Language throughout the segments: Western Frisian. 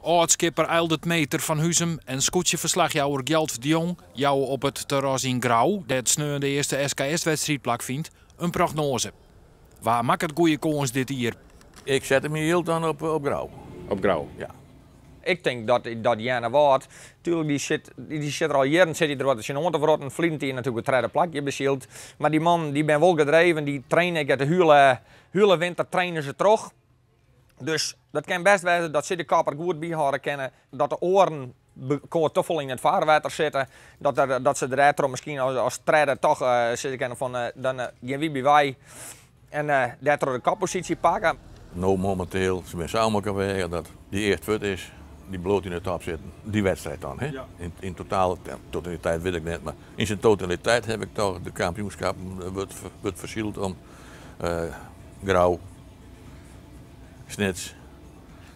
Âld-skipper Eildert Meeter fan Huzum en skûtsjeferslachjouwer Gjalt de Jong jouwe op it terras yn Grou, dêr't sneon de earste SKS-wedstriid plakfynt, in prognoaze. Wa makket goede kâns dit jier? Ik set myn jild dan op Grou. Op Grou? Ja. Ik tink dat Earnewâld, tuurlijk dy sit der al jierren sit hy der wat tsjinoan te wrotten. Ferline jier natuerlik it tredde plakje besyld. Mar dy mannen dy binne wol gedreven, dy traine ek de hiele winter traine se troch. Dus dat kin bêst wêze dat sy de kop der goed by hâlde kinne, dat de oaren elkoar te folle yn it farwetter sitte, dat se der dêrtroch miskien as tredde toch sizze kinne fan dan gean wy by wei en dêrtroch de kopposysje pakke. No mominteel, se binne sa om elkoar weage dat dy earst fuort is, dy bliuwt yn de top sitten. Dy wedstriid dan, hè? Yn totaal, totaliteit wit ik net, mar yn syn totaliteit heb ik toch de kampioenskappen wurdt fersyld om Grou, Snits.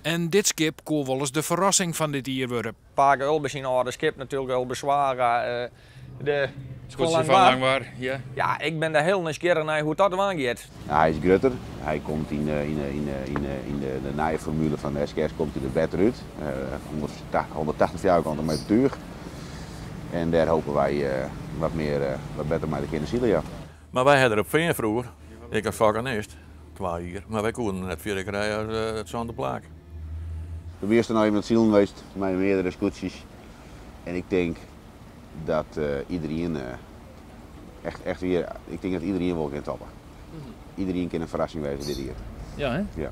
En dit skip koe wolris de ferrassing fan dit jier wurde. Pake Ulbe syn âlde skip natuerlik, Ulbe Zwaga, de Skûtsje fan Langwar, ja. Ja, ik bin der hiel nijsgjirrich nei hoe't dat dwaan giet. Ja, hy is grutter. Hy komt yn de nije formule fan de SKS komt hy der better út. 180 fjouwerkante meter túch. En dêr hoopje wy wat mear, wat better mei te kinne sile, ja. Mar wy ha der op fearn froeger, ik as fakkenist, 2 jier, mar wy koenen net fierder krije as it sânde plak. We binne noch even oan it silen west mei meardere skûtsjes en ik tink dat iedereen echt weer, ik tink dat iedereen wol kin toppe. Iedereen kin in ferrassing wêze dit jier. Ja, hè? Ja.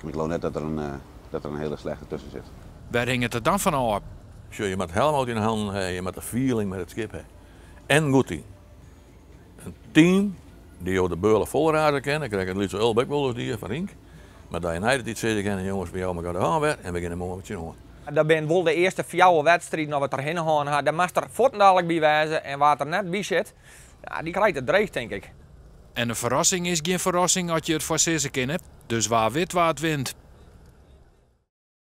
Ik leau net dat der in hiele slechte tusken sit. Wêr hinget it dan fan ôf? Sjoch, je moatte helm yn de hannen ha, je moatte feeling mei it skip ha. En goed team. In team dy't jo de beule fol raze kin. Ik krij it lytse Ulbe ek wolris die fan Rienk. Mar dat je nei de tiid sizze kinne, jonges, we jouwe elkoar de hân wer en we gean der moarn wer tsjinoan. Dat binne wol de earste 4 wedstriden dat we it derhinne hân ha. Dêr moatst der fuortendalik by wêze en wa't der net by sit, ja, dy krijt it dreech, tink ik. En in ferrassing is gjin ferrassing as je it foarsizze kinne. Dus wa wit wa't wint.